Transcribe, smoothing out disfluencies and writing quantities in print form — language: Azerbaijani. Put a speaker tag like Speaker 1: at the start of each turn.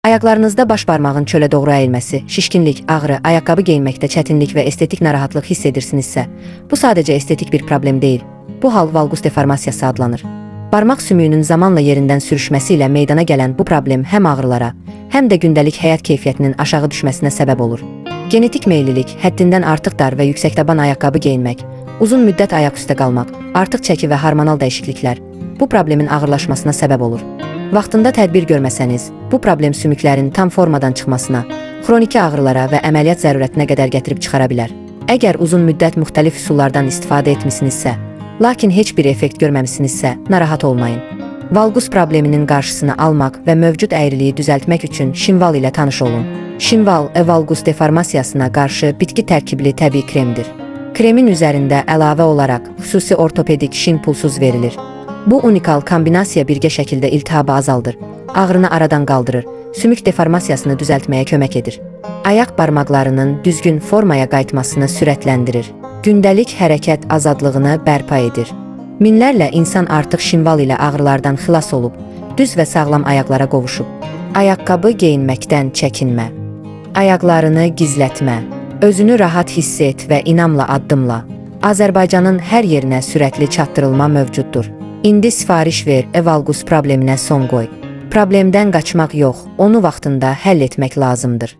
Speaker 1: Ayaqlarınızda baş barmağın çölə doğru əyilməsi, şişkinlik, ağrı, ayaqqabı geyinməkdə çətinlik və estetik narahatlıq hiss edirsinizsə, bu sadəcə estetik bir problem deyil. Bu hal valgus deformasiyası adlanır. Barmaq sümüyünün zamanla yerindən sürüşməsi ilə meydana gələn bu problem həm ağrılara, həm də gündəlik həyat keyfiyyətinin aşağı düşməsinə səbəb olur. Genetik meyillilik, həddindən artıq dar və yüksək taban ayaqqabı geyinmək, uzun müddət ayaq üstə qalmaq, artıq çəki və hormonal dəyişikliklər bu problemin ağırlaşmasına səbəb olur. Vaxtında tədbir görməsəniz, bu problem sümüklərin tam formadan çıxmasına, xroniki ağrılara və əməliyyat zərurətinə qədər gətirib çıxara bilər. Əgər uzun müddət müxtəlif üsullardan istifadə etmisinizsə, lakin heç bir effekt görməmisinizsə, narahat olmayın. Valgus probleminin qarşısını almaq və mövcud əyriliyi düzəltmək üçün Şinval ilə tanış olun. Şinval, valgus deformasiyasına qarşı bitki tərkibli təbii kremdir. Kremin üzərində əlavə olaraq xüsusi ortopedik şin pulsuz verilir. Bu unikal kombinasiya birgə şəkildə iltihabı azaldır, ağrını aradan qaldırır, sümük deformasiyasını düzəltməyə kömək edir. Ayaq barmaqlarının düzgün formaya qayıtmasını sürətləndirir. Gündəlik hərəkət azadlığını bərpa edir. Minlərlə insan artıq şinval ilə ağrılardan xilas olub, düz və sağlam ayaqlara qovuşub. Ayaqqabı geyinməkdən çəkinmə. Ayaqlarını gizlətmə. Özünü rahat hiss et və inamla addımla. Azərbaycanın hər yerinə sürətli çatdırılma mövcuddur. İndi sifariş ver, valgus probleminə son qoy. Problemdən qaçmaq yox, onu vaxtında həll etmək lazımdır.